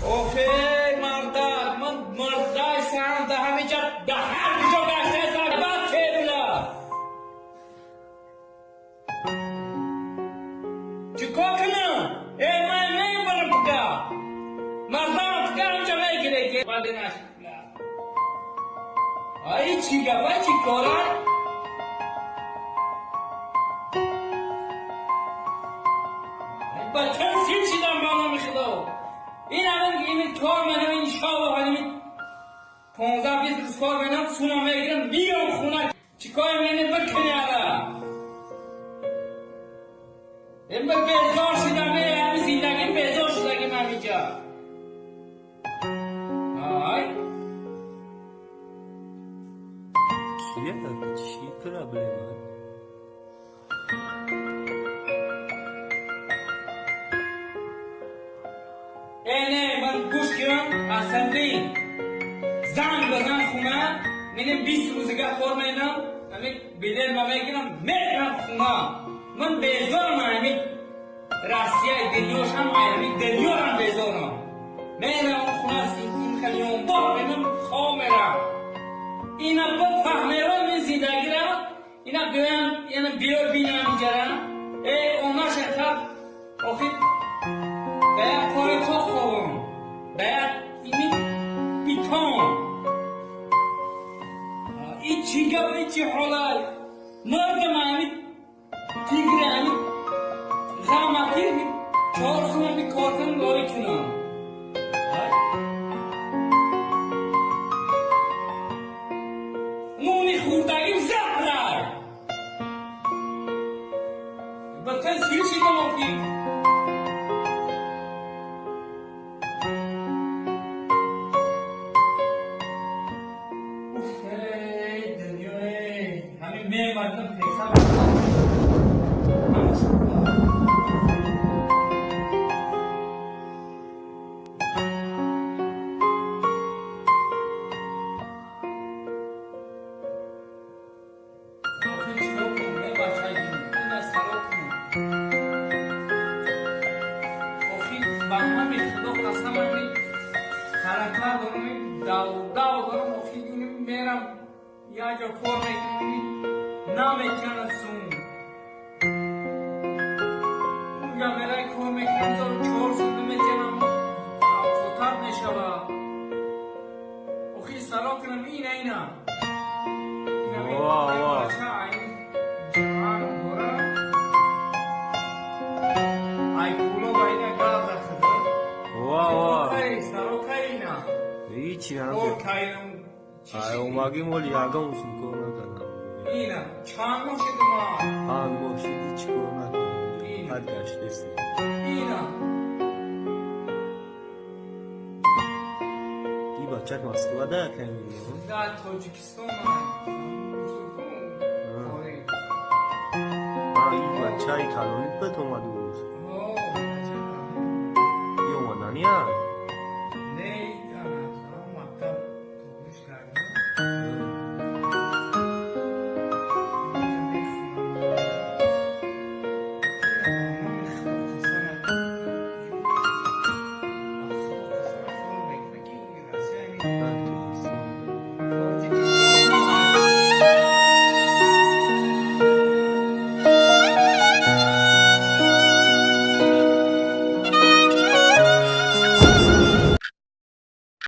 Охе мардак, ман мардай сам да ҳамиҷа да ҳар куҷо гаштаистам, бад ферула. Чӣ кор кунам? Э, ман мебарам тука. Мардам тука ҳамҷа мегире ки баъде нашуд. Ай чӣ гап, ай чӣ кора? Бача сир шидам ба номи Худо. Ин ҳамин ин кор менам, ин шабо ҳамин 15-20 рӯз кор менам, сума мегирам, миём хона. Чӣ кор мене бикунӣ ала? Ин ба безор шидам, э, ҳамин зиндагим безор шудагим ҳаминҷа. Ай. Чӣ проблема? Э, не, ман гӯш кунам, асандин. Занг базан хона, мене 20 рӯзига кор менам, ҳамин билет ма мегирам, мерам хона. Ман безорам ҳамин Россияи дунёшам, ай ҳамин дунёрам безорам. Мерам хона, ин хелёнбор менам, хоб мерам. Ина бифаҳмерам ин зиндагира, ина биёям, ина биё бинам инҷара. Э, онаша хаб, охи да як кори хоб хобам, да як ини питон. Ин чӣ гап, ин чӣ ҳолат? Мардам ҳамин тигри ҳамин ғамаки 4 сум ҳамин кор кунам, лой кунам. Нуни хӯрдагим заҳрай. Батан сир шидам охи. Уф, эй, дунё, эй. Ҳамин мемардам пеша. Ҳамаш. Охи чикор кунам, эй бачаи дин, ина саро кунам. Охи ба ҳами Худо қасам ҳамин ҳаракат дорам, ин дав дав дорам, охи ин мерам як ҷо кор мекунам, ин наметиҳанд сум. Унҷа мерай кор мекунам, зор 4 сум наметиҳанам, хотар мешавад. Охи саро кунам, ина ина. Ина Ва, ва. бача айн ҷаҳанам дора. Ай пуло ба ина гап захда. Ва, ва. Кай саро кай ина. Ҳичи Кор ҳам. кайнам. Ай омагӣ моли ягон сум кор накардам. Ина чанд моҳ шуд ма? 5 моҳ шид, ҳеч кор накардам. Ина. Ҳар гаштест. Ина. И бачак Москва да ками. Дар Тоҷикистон ай. Кори. И бачаи калонит бет омаду.